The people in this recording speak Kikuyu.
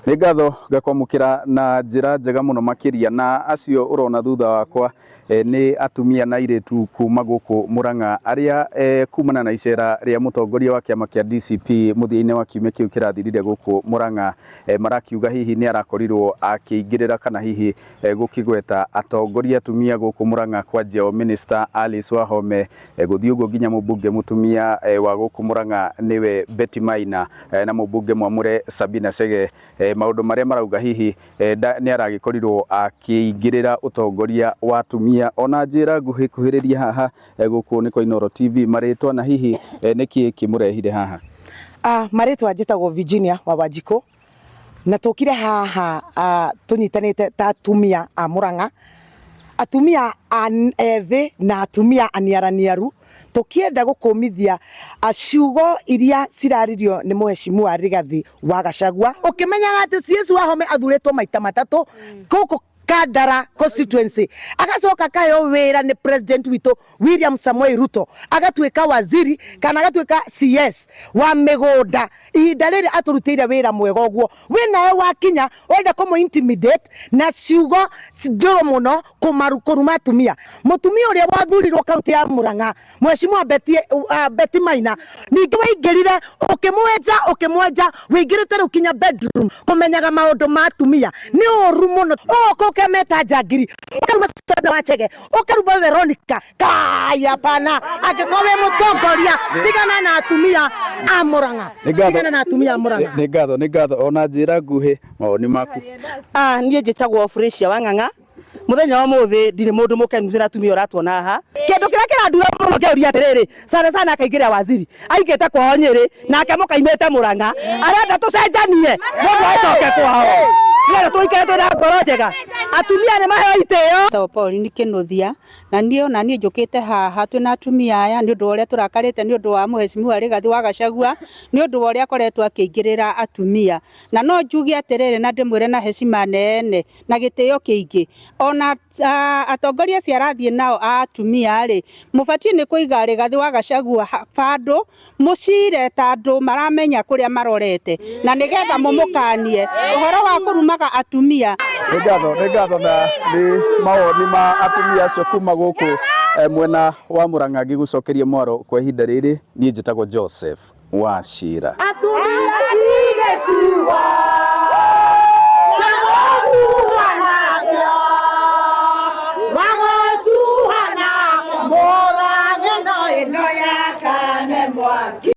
Nĩ ngatho ngakwamũkĩra na njĩra njega mũno makĩria na acio ũrona thutha wakwa nĩ atumia na airĩtu kuma gũkũ Murang'a arĩa kumana na icera rĩa mũtongoria wa kĩama kĩa DCP mũthia-inĩ wa kiumia kĩu kĩrathirire gũkũ Murang'a marakiuga hihi nĩ arakorirwo akĩingĩrĩra kana hihi gũkĩgweta atongoria atumia gũkũ Murang'a kwanjia o Minister Alice Wahome gũthiĩ ũguo nginya mũmbunge mũtumia wa gũkũ Murang'a nĩwe Betty Maina na mũmbunge mwamũre Sabina Chege maũndũ marĩa marauga hihi nĩ aragĩkorirwo akĩingĩrĩra ũtongoria wa atumia ona njĩra nguhĩ kuhĩrĩria haha gũkũ nĩ kwa Inooro TV marĩtwa na hihi nĩkĩ kĩmũrehire haha. Marĩtwa njĩtagwo Virginia wa Wanjikũ na tũkire haha tũnyitanĩte ta atumia a Murang'a, atumia ethĩ na atumia aniaraniaru, tũkĩenda gũkũmithia ciugo iria ciraririo nĩ mũheshimiwa Rigathi wa Gachagua. Ũkĩmenyaga atĩ CS Wahome athurĩtwo maita matatũ gũkũ Kandara constituency, agacoka akaheo wĩra nĩ president witũ William Samoei Ruto, agatuĩka waziri kana agatuĩka CS wa mĩgũnda. Ihinda rĩrĩ atũrutĩire wĩra mwega ũguo, wĩ nawe wakinya ũrenda kũmũ intimidate na ciugo ndũrũ mũno kũruma atumia. Mũtumia ũrĩa wathurirwo kaunti ya Murang'a Mheshimiwa Betty Maina, ningĩ waingĩrire ũkĩmwenja ũkĩmwenja, wĩingĩrĩte rĩu kinya bedroom kũmenyaga maũndũ ma atumia nĩ ũru mũno. Ũgoka ũkemeta njangiri, ũkaruma Sabina Wachege, ũkaruma Veronica Kai, hapana. Angĩkorwo wĩ mũtongoria, tigana na atumia a Murang'a, tigana na atumia a Murang'a. Nĩ ngatho, nĩ ngatho. Ona njĩra nguhĩ mawoni maku. Niĩ njĩtagwo Felicia Wang'ang'a. Muthenya wa muthi ndirĩ mũndũ mũkenu thĩna atumia ũratuona haha. Kĩndũ kĩrĩa kĩrandura mũno ngĩũria atĩrĩrĩ, sana sana akaingĩra waziri aingĩte kwao Nyĩrĩ nake mũkaimĩte Murang'a, arenda tũcenjanie mũndũ acoke kwao. Tũrenda tũikare twĩna ngoro njega, atumia nĩ maheo itĩo. Njĩtagwo Pauline Kĩnuthia na niĩ ona niĩ njũkĩte haha twĩna atumia aya nĩ ũndũ wa ũrĩa tũrakarĩte nĩ ũndũ wa mũheshimiwa Rigathi wa Gachagua nĩ ũndũ wa ũrĩa akoretwo akĩingĩrĩra atumia. Na no njuge atĩrĩrĩ na ndĩmwĩre na heshima nene na gĩtĩo kĩingĩ, ona atongoria acio arathiĩ nao a atumia rĩ, mũbatiĩ nĩ kũiga Rigathi wa Gachagua bandũ mũcire ta andũ maramenya kũrĩa marorete, na nĩgetha mũmũkanie ũhoro wa kũrumaga atumia. Nĩ ngatho, nĩ ngatho na nĩ mawoni ma atumia acio kuma gũkũ mwena wa Murang'a ngĩgũcokeria mwaro kwa ihinda rĩrĩ. Niĩ njĩtagwo Joseph Wachira. Atumia tige ciugo.